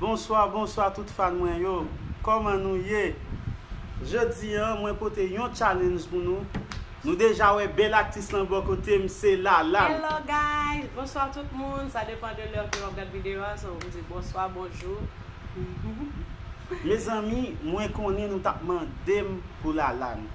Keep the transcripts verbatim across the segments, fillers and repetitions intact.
Bonswa, bonswa tout fan mwen yo. Kòman nou ye? Jodi a, mwen pote yon challenge pou nou. Nou deja wè bèl aktris lan bò kote m, se Lalane. Hello guys, bonswa tout moun. Sa depan de lè ke w ap gade videyo a, so m di bonswa, bonjou. Mezanmi, mwen konnen nou t ap mande m pou Lalane.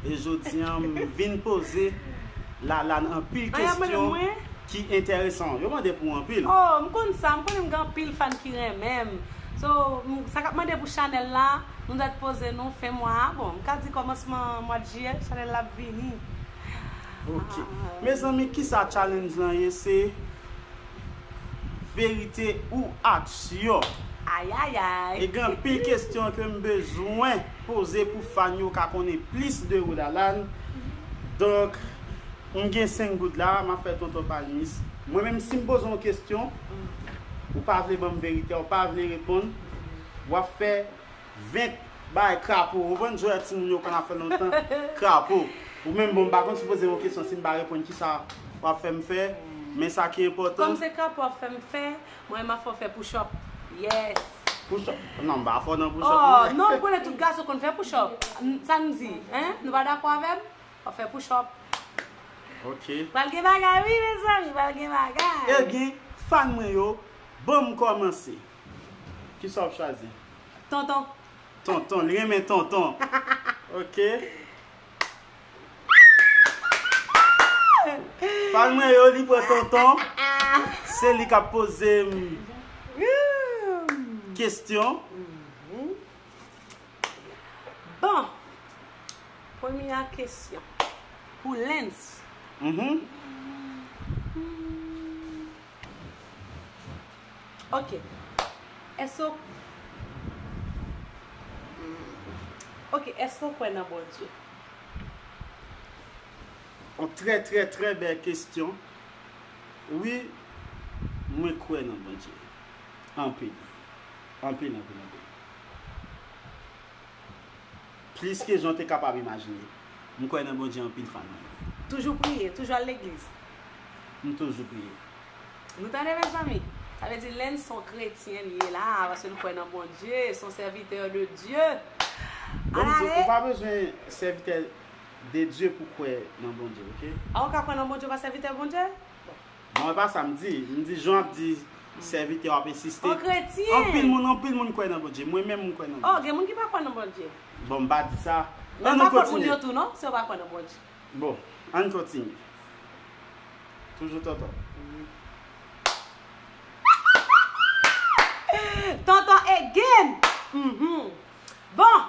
E jodi a, m vin poze Lalane anpil An, y ap mande kesyon mwen? Ki enteresan. Yo mande pou anpil. Oh, m konn sa, m konnen m gen anpil fan ki renmen m. So, m- sa k ap mande pou chanèl la, nou dwèt poze nou fen mwa a. Bon, m ka di kòmansman mwa jiyè, chanèl la ap vini. Ok. Mezanmi, kisa challenge lan ye? Se verite ou aksyon. Ayayay. E gen anpil kesyon ke m bezwen poze pou fan yo ka konnen plis de ou, Lalane. Donk, m gen senk goud la, m ap fè tonton Palmis. Mwen menm, si m poze yon kesyon, ou pa vle ban m verite, ou pa vle reponn, w ap fè ven bagay krapo. Ou konprann jwèt timoun yo konn ap fè lontan? Krapo. Ou menm, bon, m pa konn si w poze m yon kesyon, si m pa reponn, kisa w ap fè m fè? Men sa ki enpòtan. Kòm se krapo w ap fè m fè, mwen m ap fè w fè push up. Yes. Push up. Non, m pa fò nan push Oh, up. non, m konnen tout gason konn fè push up. M- Sa n di, hein? Nou pa dakò avè m? W ap fè push up. Ok. Pral gen bagay, wi, mezanmi, pral gen bagay. Ebyen, fan mwen yo, bon, m kòmanse. Kisa w ap chwazi? Tonton. Tonton, li renmen tonton. Ok. Fan mwen yo, li pran tonton. Se li k ap poze m kesyon. Bon. Premye kesyon. Pou Lens. Mhm. Ok. Èske w- Ok, èske w kwè nan Bondye? Yon trè, trè, trè bèl kesyon. Wi, mwen kwè nan Bondye. Anpil. Anpil, anpil, anpil. Plis ke jan w te kapab imajine. M kwè nan Bondye anpil, fan mwen. Toujou priye, toujou al legliz. M toujou priye. Nou tande, mezanmi? Sa vle di Lens se yon kretyen li ye la, paske l kwè nan Bondye, se yon sèvitè de Dye. Bon, m di, ou pa bezwen sèvitè de Dye pou kwè nan Bondye, ok? A, ou ka kwè nan Bondye, ou pa sèvitè Bondye? Non, e pa sa m di. M di, jan w ap di sèvitè, w ap ensiste. Yon kretyen. Anpil moun, anpil moun kwè nan Bondye. Mwen menm, m kwè nan Oh, Bondye. Gen moun ki pa kwè nan Bondye. Bon, m pa di sa. Men An m nou pa kont moun kontinye. Yo tou, non, si yo pa kwè nan Bondye. Bon, ann kontinye. Toujou tonton. Tonton again! Mhm. Bon!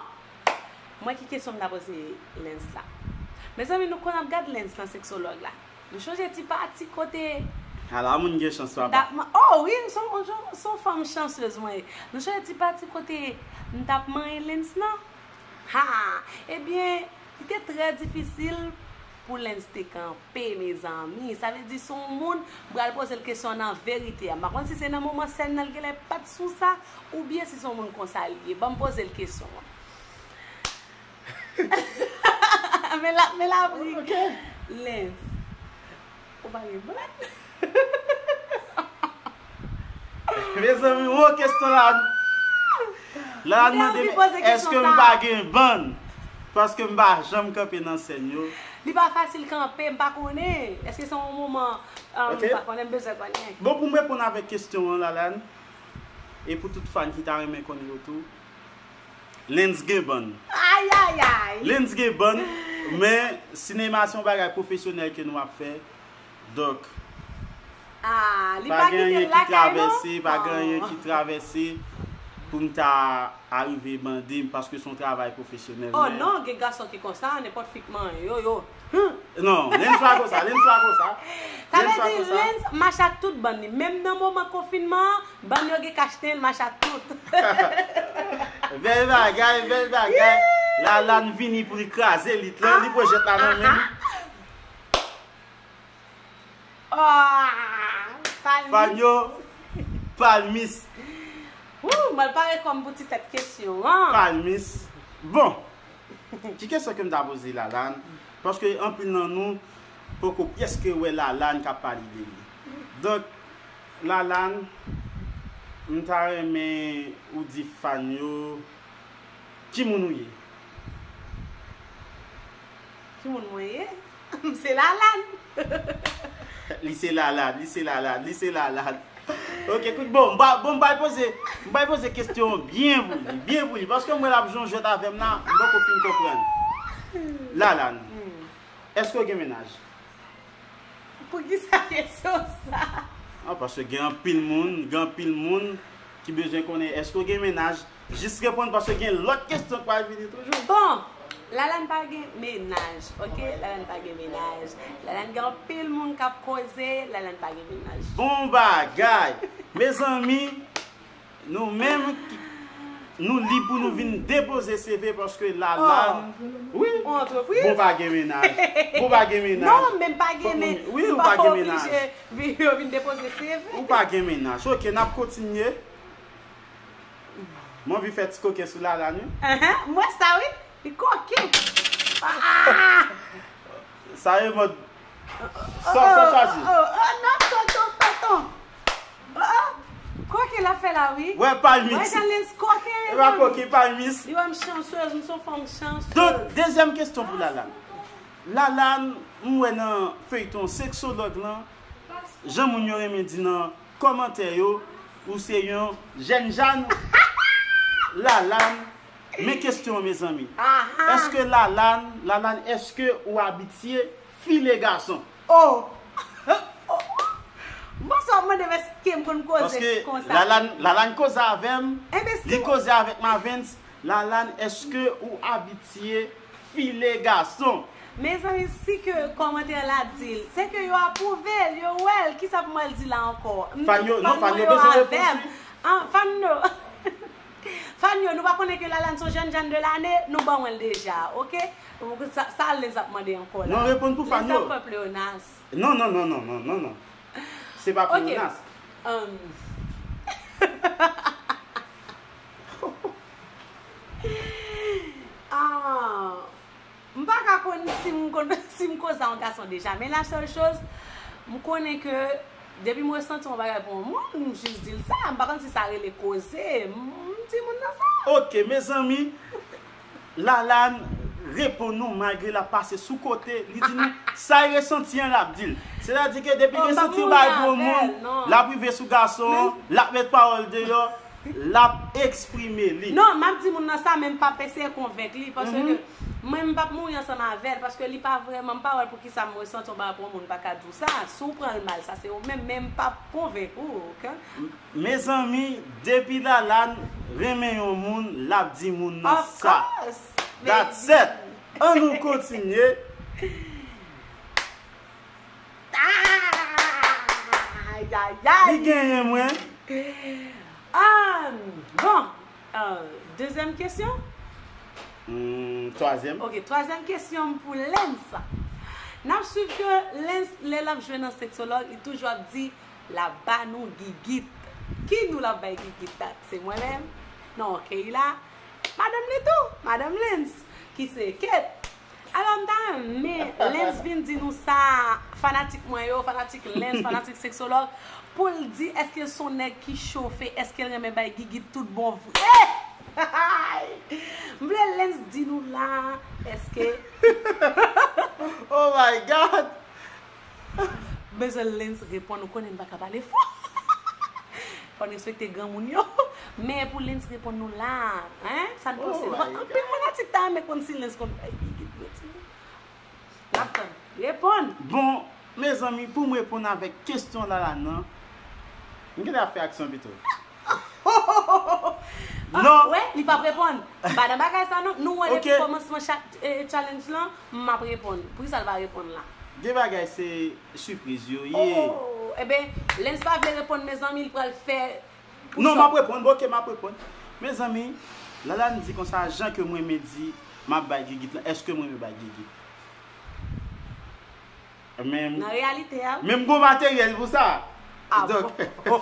Mwen ki kesyon m ta poze Lens la. Mezanmi, nou konn ap gad Lens nan seksològ la. Nou chonje ti pati kote Ala moun gen chans, m papa. t ap man- Oh wi, m se yon- se yon fanm chansez mwen ye. Nou chonje ti pati kote m t ap manyen Lens nan? Ha! Ebyen, li te trè difisil pou Lens te kanpe, mezanmi. Sa vle di se yon moun, m pral poze l kesyon nan verite a. M pa konn si se nan moman sèn nan l genlè pa t sou sa, oubyen si se yon moun konsa l ye. Ban m poze l kesyon an. Men la, men la pri. Ok. Lens. Ou pa gen bann? Mezanmi, yon kesyon la. La, l mande m, èske m pa gen bann? Paske m pa janm kanpe nan sèn yo. Li pa fasil kanpe, m pa konnen. Èske se yon moman, um, Ok. M pa konnen, m bezwen konnen. Bon, pou m reponn avèk kesyon an, Lalane, e pou tout fan ki ta renmen konnen yo tou, Lens gen bann. Ayayay! Lens gen bann, men sinema se yon bagay pwofesyonèl ke nou ap fè. Donk, Ah, li pa pa gen kite anyen l ki lakay, travèse, non? Pa gen anyen Oh. Ki travèse pou m ta arive bande m, paske se yon travay pwofesyonèl. Oh Men non, gen gason ki konsa, nenpòt fi k manyen yo, yo. Hmm. Non, Lens pa konsa, Lens pa konsa. Sa Lens pa vle di konsa. Lens mache ak tout bann li. Menm nan moman konfinman an, bann yo gen kach ten, l mache ak tout. Bèl bagay, bèl bagay. Lalane vini pou li kraze lit lan, li pwojèt la nan men li. Ah, Palmis. Fan yo, Palmis. Wou, mwen pare kòm pou ti tèt kesyon an. Palmis. Bon, ki kesyon ke m ta poze Lalane? Paske anpil nan nou poko prèske wè Lalane k ap pale de li. Donk, Lalane, M ta renmen ou di fan yo ki moun ou ye. Ki moun mwen ye? M se Lalann. Li se Lalann, li se Lalann, li se Lalann. Ok, kout bon, m ba, bon, m bay poze, m bay poze kesyon byen pou li, byen pou li. Paske m wè l ap jwe yon jwèt avè m la, m poko fin konprann. Lalann, èske w gen mennaj? Poukisa kesyon sa? Ah, paske gen anpil moun, gen anpil moun ki bezwen konnen èske w gen mennaj. Jis reponn paske gen lòt kesyon k pral vini toujou. Bon, Lalann pa gen mennaj, ok? Lalann pa gen mennaj. Lalann gen anpil moun k ap koze, Lalann pa gen mennaj. Bon bagay! Mezanmi, nou menm, nou lib pou nou vin depoze C V paske Lalann. Wi. Yon antrepriz? Bon, pa gen mennaj. Bon, pa gen mennaj. Non, men m pa gen men. Wi, ou pa gen mennaj. Yo vin depoze C V. Ou pa gen mennaj. Ok, n ap kontinye. M anvi fè ti koken sou Lalann, wi. Ahan, m wè sa, wi. Li koken. Ah! Sa e mòd. Sa, sa chwazi. Oh, oh, non, tonton, tonton. Oh, oh. Koken l ap fè la, wi. Wè, palmis. Wè, jan Lens koken, E pa koken, palmis. Li wè m chansez, m se yon fanm chansez. Donk, dezyèm kesyon pou Lalann. Lalann, m wè nan feyton seksològ lan, jan moun yo renmen di nan kòmantè yo, ou se yon jènjan. Lalann, men kesyon an, mezanmi. Èske Lalann, Lalann, èske ou abitye file gason? Oh! Bon, sa w mande m èske m konn koze konsa? Paske Lalann, Lalann koze avè m, li koze avèk Mavens. Lalann, èske ou abitye file gason? Mezanmi, si ke kòmantè la di l, se ke yo apwouve l, yo wè l, kisa pou mwen di la ankò? Fan yo, non, fan yo bezwen repons, wi. An, fan yo. Fan yo, nou pa konnen ke Lalann se yon jènjan de lane, nou ban mwen l deja, ok? Sa, sa Lens ap mande ankò la. Non, reponn pou fan yo. Lens ap fè pleonas. Non, non, non, non, non, non, non. Se pa pleonas. Um, ah, m pa ka konn si m konn si m koze a yon gason deja, men la sèl choz, m konnen ke depi m resanti yon bagay pou yon moun, m jis di l sa. M pa konn si sa rele koze. M, m di moun nan sa. Ok, mezanmi, Lalann reponn nou malgre l ap pase sou kote. Li di nou sa l resanti an, l ap di l. Sètadi ke depi l resanti yon bagay pou yon moun, l ap rive sou gason an, l ap met pawòl deyò, l ap eksprime li. Non, m ap di moun nan sa, men m p ap eseye konvenk li, paske mwen, m p ap mouri ansanm avè l, paske li pa vrèman, m pa wè l poukisa m resanti yon bagay pou yon moun pa ka di w sa. Si w pran l mal, sa se ou menm, men m p ap konvenk ou, ok? Mezanmi, depi Lalann renmen yon moun, l ap di moun nan sa. Of course, That's it. Ann nou kontinye. Ay, ay, ay. Li genyen mwen. Ah, bon, ah, dezyèm kesyon. Hmm, twazyèm. Ok, twazyèm kesyon m pou Lens. N ap swiv ke Lens, lè l ap jwe nan seksològ, li toujou ap di l ap ba nou gigit. Ki nou l ap bay gigit la? Se mwen menm? Non, Keyla. Madanm li tou, madanm Lens, ki se Kate. Alò, m ta renmen Lens vin di nou sa, fanatik mwen yo, fanatik Lens, fanatik seksològ, pou l di èske l se yon nèg ki chofe, èske l renmen bay gigit tout bon vre? M vle Lens di nou la, èske Oh my God! Bezwen Lens reponn, ou konnen m pa ka pale fò. Fò n respekte granmoun yo. Men pou Lens reponn nou la, hein? Sa n panse? Anpil fanatik ta renmen konn si Lens konn bay gigit vre, timoun. N ap tann. Reponn! Bon, mezanmi, pou m reponn avèk kesyon Lalann nan, m genlè ap fè aksyon pito. Non. Wè, li p ap reponn. Pa nan bagay sa non. Nou wè depi kòmansman challenge lan, m ap reponn. Poukisa l pa reponn la? Gen bagay se sipriz yo ye. Oh, eben, Lens pa vle reponn, mezanmi, li pral fè Non, m ap reponn, bon, ok, m ap reponn. Mezanmi, Lalann di konsa, jan ke mwen renmen di, m ap bay gigit lan, èske mwen renmen bay gigit? Men, nan reyalite a, wi. Men m gon materyèl pou sa. Ah, donk, bon.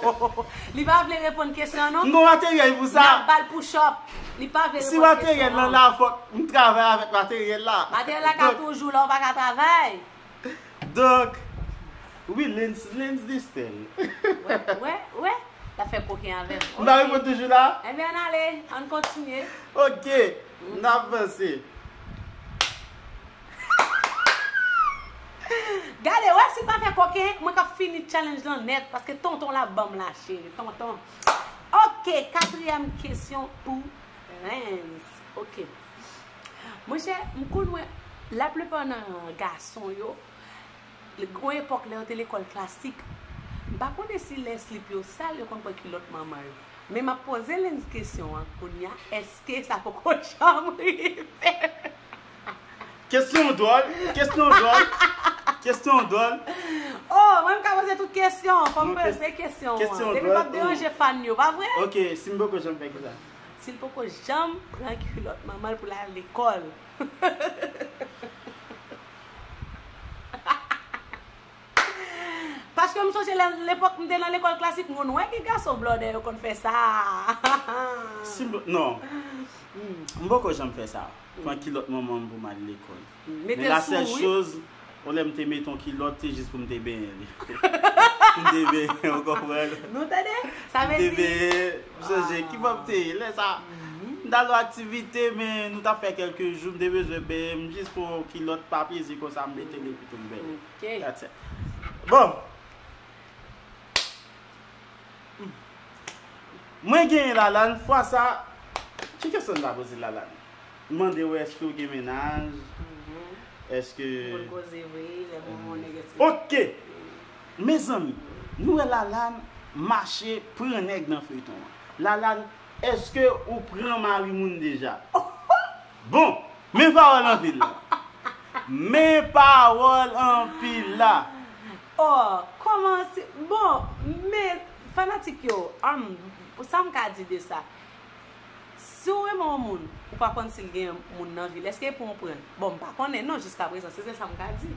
Li pa vle reponn kesyon an, non. M gon materyèl pou sa. N ap ba l push up. Li pa vle reponn kesyon an. Si materyèl lan la, fòk m travay avèk materyèl la. Materyèl la ka toujou la, ou pa ka travay. Donk, wi, Lens, Lens Distel. Wè, wè, wè. Fè koken avè m. M pa reponn toujou la? Ebyen, ann ale, ann kontinye. Ok, n ap vanse. Gade, wè, si l pa fè koken, mwen k ap fini challenge lan nèt, paske tonton la ban m la, cheri. Tonton. Ok, katriyèm kesyon pou Lens. Ok. Monchè, m konn wè laplipa nan gason yo, gon epòk lè yo te lekòl klasik, m pa konnen si lè slip yo sal, yo konn pran kilòt manman yo. Men m ap poze Lens kesyon an kounye a, èske sa poko janm rive? Kesyon dwòl, kesyon dwòl, kesyon dwòl. Oh, mwen m ka poze tout kesyon, fò m poze kesyon an. Depi m p ap deranje fan yo, pa vre? Ok, si m poko janm fè kisa? Si l poko janm pran kilòt manman l pou l al lekòl. Paske m sonje lè, lepòk m te nan lekòl klasik, m konn wè gen gason blòdè yo konn fè sa. Si m, non. M poko janm fè sa. Pran kilòt manman m pou m al lekòl. Men la sèl choz, yon lè m te mete yon kilòt, se jis pou m te benyen li. Pou m te benyen, ou konprann? Nou tande? Sa vle di, m te benyen, m sonje ki bò m te ye lè sa. M t al yon aktivite, men nou t ap fè kèlke jou, m te bezwen benyen m jis pou yon kilòt pa plezi konsa, m mete l epi tou m benyen. Ok. That's it. Bon. Mwen genyen Lalane, fwa sa, ki kesyon m ta poze Lalane? M mande w èske w gen mennaj? Èske. Ou konn koze vre, lè moun yon nèg. Ok! Mezanmi, nou wè Lalane mache pran nèg nan feyton an. Lalane, èske ou pran mari moun deja? Bon, men pawòl anpil la. Men pawòl anpil la. Oh, kòmanse. Bon, men fanatik yo, um, sa m ka di de sa. Si w renmen yon moun, ou pa konn si l gen moun nan vi l, èske e pou w pran l? Bon, m pa konnen non, jiska prezan, se sèl sa m ka di.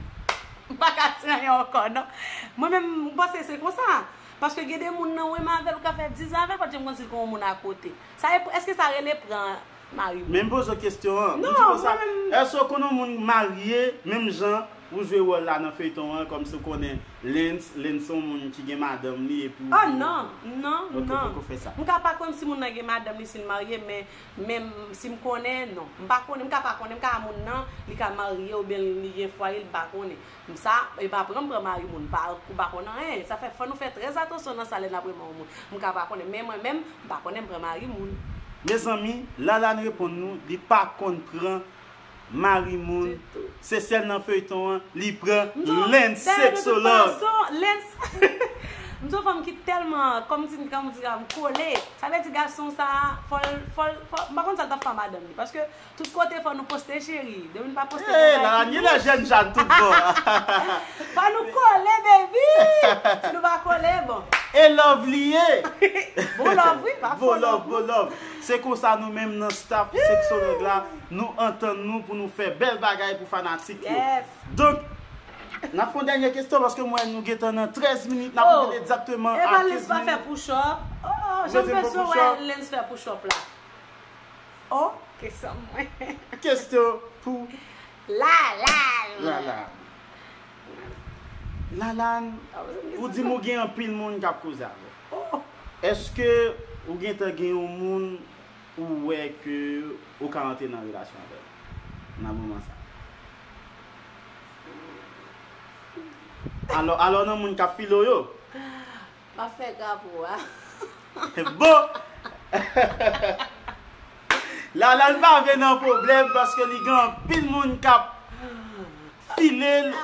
M pa ka di anyen ankò non. Mwen menm, m panse se konsa. Paske gen de moun nan ou renmen avè l, ou ka fè diz an avè l, pa t janm konn si l gen yon moun akote. Sa e, èske sa rele pran mari moun? Men m poze w kesyon an. M di konsa, èske w konn yon moun marye, menm jan ou jwe wòl la nan feyton an, kòmsi w konnen Lens, Lens se yon moun ki gen madanm li epi w. Oh, non, non, non. Ok, ou poko fè sa. M ka pa konn si moun nan gen madanm li, si l marye, men, men si m konnen, non. M pa konnen, m ka pa konnen, m ka wè moun nan, li ka marye oubyen li gen fwaye, m pa konnen. M sa, e pa pran m pran mari moun, pa, ou pa konn anyen. Sa fè, fò nou fè trè atansyon nan sa lè n ap renmen yon moun. M ka pa konnen, men mwen menm, m pa konnen m pran mari moun. Mezanmi, Lalane reponn nou, li pa konn pran mari moun. Ditou. Se sèl nan feyton an, li pran Lens, sexologue. Lens, m se yon fanm ki tèlman, kòm di, kòm di, m kole. Sa vle di gason sa, fò l, fò l, fò, m pa konn sa l t ap fè a madanm li. Paske tout kote fò nou poste, cheri. Depi n pa poste, hey, Lalane, gen lè jèn jan tout bon. Fò nou kole, baby. Si nou pa kole, bon. E love li ye. Bon love, wi, pa fo love. Bon love, bon love. Se konsa nou menm nan staff sexologue la, nou antann nou pou nou fè bèl bagay pou fanatik yo. Yes. Donk, n ap fè yon dènye kesyon paske m wè nou gentan nan trèz minit, n ap rive egzakteman a kenz minit. Epa Lens pa fè push up? Oh, jan m bezwen wè Lens fè push up la. Oh, kesyon mwen. Kesyon pou Lalane. Lalane. Lalane, ou di m ou gen anpil moun k ap koze avè w. Oh. Èske ou gentan gen yon moun ou wè ke ou ka antre nan relasyon avè l nan moman sa? Alò, alò nan moun k ap file w yo? M ap fè krapo a. Bon! Lalane pa vle nan pwoblèm paske li gen anpil moun k ap file l.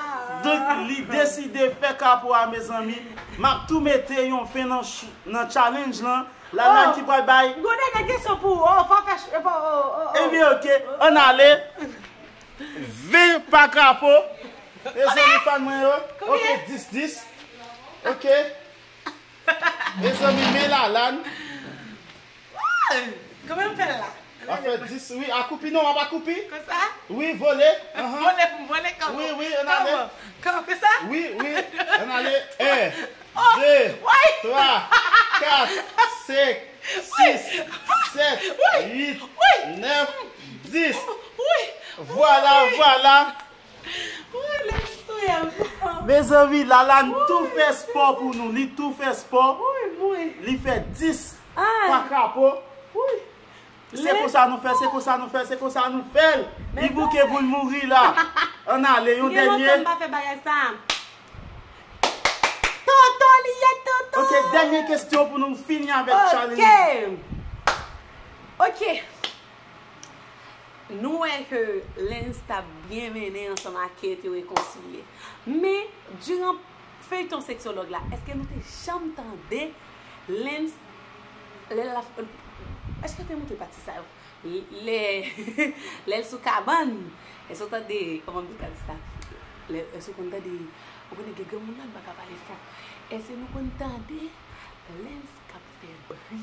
Donk, li deside fè krapo a, mezanmi. M ap tou mete yon fen nan ch-, nan challenge lan. Lalane ki pral bay. Gon dènye kesyon pou ou. Oh, fò fè ch-, fò, oh, oh, oh. Ebyen, ok. Ann ale. Ven pa krapo. Mezanmi, fan mwen yo. Ok, dis dis. Ok. Mezanmi, men Lalane. Kòman m fè l la? W ap fè dis, wi, akoupi non, w ap akoupi. Konsa? Wi, vole. Vole, vole kòman? Wi, wi, ann ale. Kòman? Konsa? Wi, wi, ann ale. En, de, twa, kat, senk, sis, sèt, uit, nèf, dis. Vwala, vwala. Mezanmi, Lalane tou fè spò pou nou. Li tou fè spò. Li fè dis pa krapo. Se konsa nou fè, se konsa nou fè, se konsa nou fè l. Li bouke pou l mouri la. Ann ale, yon dènye. Gen lontan m pa fè bagay sa. Toto li ye, Toto. Ok, dènye kesyon pou nou fini avèk challenge. Ok. Nou wè ke Lens t ap byen mennen ansanm ak Kate, yo rekonsilye. Men, diran feyton seksològ la, èske nou te janm tande Lens, lè l ap, èske yo te montre pati sa yo? Lè, lè l sou kabann, èske w tande, kòman m te ka di sa? Lè, èske w konn tande, ou konnen gen granmoun la, m pa ka pale fò. Èske nou konn tande Lens k ap fè bri?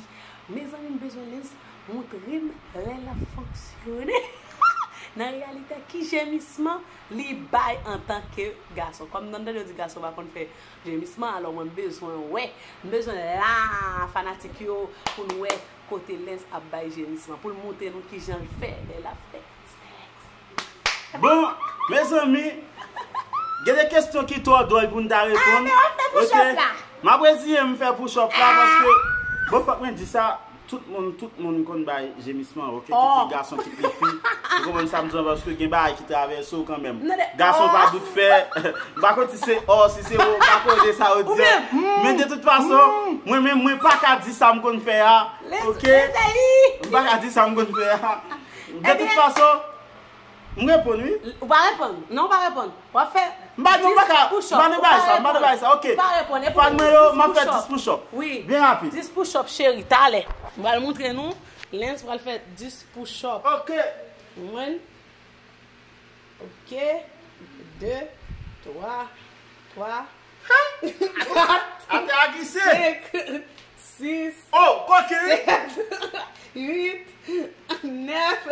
Mezanmi, m bezwen Lens montre m lè l ap fonksyone. Nan reyalite, ki jemisman li bay antanke gason? Kòm nan tande yo di gason pa konn fè jemisman, alò mwen m bezwen wè, m bezwen la, fanatik yo, pou n wè kote Lens ap bay jemisman, pou l montre nou kijan l fè lè l ap fè sèks. Bon, mezanmi, gen de kesyon ki twò dwòl pou n ta reponn. Ah, men w ap fè push up la. M ap reziye m fè push up la paske, bon, fòk mwen di sa, tout moun, tout moun konn bay jemisman, ok? Kit li gason, kit li fi. Ou konprann sa m di w, paske gen bagay ki travèse w kanmenm. Gason pa dout fè, m pa konn si se ò, si se wo, m pa konnen sa yo di a. Men de tout fason, mwen menm, mwen pa ka di sa m konn fè a, ok? M pa ka di sa m konn fè a. De tout fason, m reponn, wi. Ou pa reponn. Non, ou pa reponn. W ap fè dis push up. M pa, non, m pa ka, m pa nan bagay sa, m pa nan bagay sa, ok. Ou pa reponn. Fan mwen yo, m ap fè dis push up. Wi. Byen rapid. Dis push up, cheri, talè. M pral montre nou. Lens pral fè dis push up. Ok. Mwen. Ok. De, twa, twa. Atè a glise. Senk, sis, oh, koke. Sèt, uit, nèf,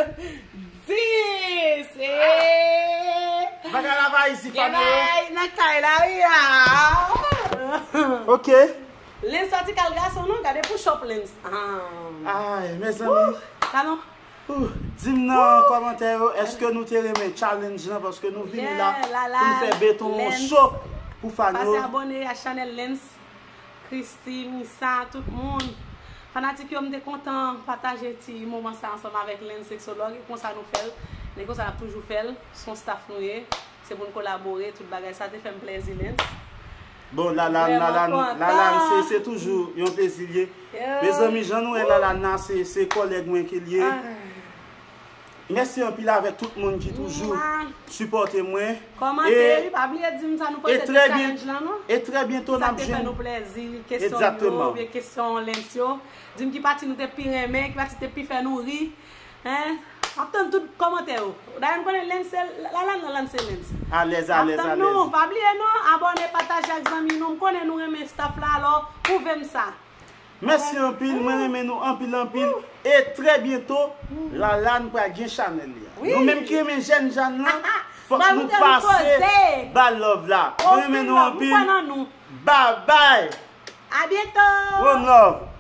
dis. Eh! Bagay la pa izi, fanmi yo. Gen bagay nan kay la, wi, a. Ok. Lens sòti kal gason, non? Gade push up Lens. Ah. Ay, mezanmi. Talon. Di m nan kòmantè yo, èske nou te renmen challenge lan? Paske nou vini la pou n fè beton cho pou fan yo. Pase abòne a chanèl Lens, Christy, Misa, tout moun. Fanatik yo, m te kontan pataje ti moman sa ansanm avèk Lens Sexologue. E konsa nou fè l. Men konsa n ap toujou fè l. Se yon staff nou ye. Se pou n kolabore, tout bagay. Sa te fè m plèzi, Lens. Bon, Lalann, Lalann, Lalann, se, se toujou yon plezi l ye. Mezanmi, jan nou wè Lalann nan, se, se kòlèg mwen ke l ye. Mèsi anpil avèk tout moun ki toujou sipòte mwen. Kòmante, wi, pa bliye di m sa nou panse de challenge lan, non. E trè byento n ap jwenn. Sa te fè nou plèzi, kesyon yo, oubyen kesyon Lens yo. Di m ki pati nou te pi renmen, ki pati te pi fè nou ri. Hein? M ap tann tout kòmantè yo. Dayè, nou konnen Lens se Lalann, Lalann se Lens. Alèz, alèz, alèz. M ap tann nou. Pa bliye non, abòne, pataje ak zanmi nou. M konnen nou renmen staff la, alò, pwouve m sa. Mèsi anpil, mwen renmen nou anpil, anpil. E trè byento, Lalann pral gen chanèl li a. Nou menm ki renmen jèn Jann lan, fòk nou pase ba love la. Mwen renmen nou anpil. Bye bye. A byento. One love.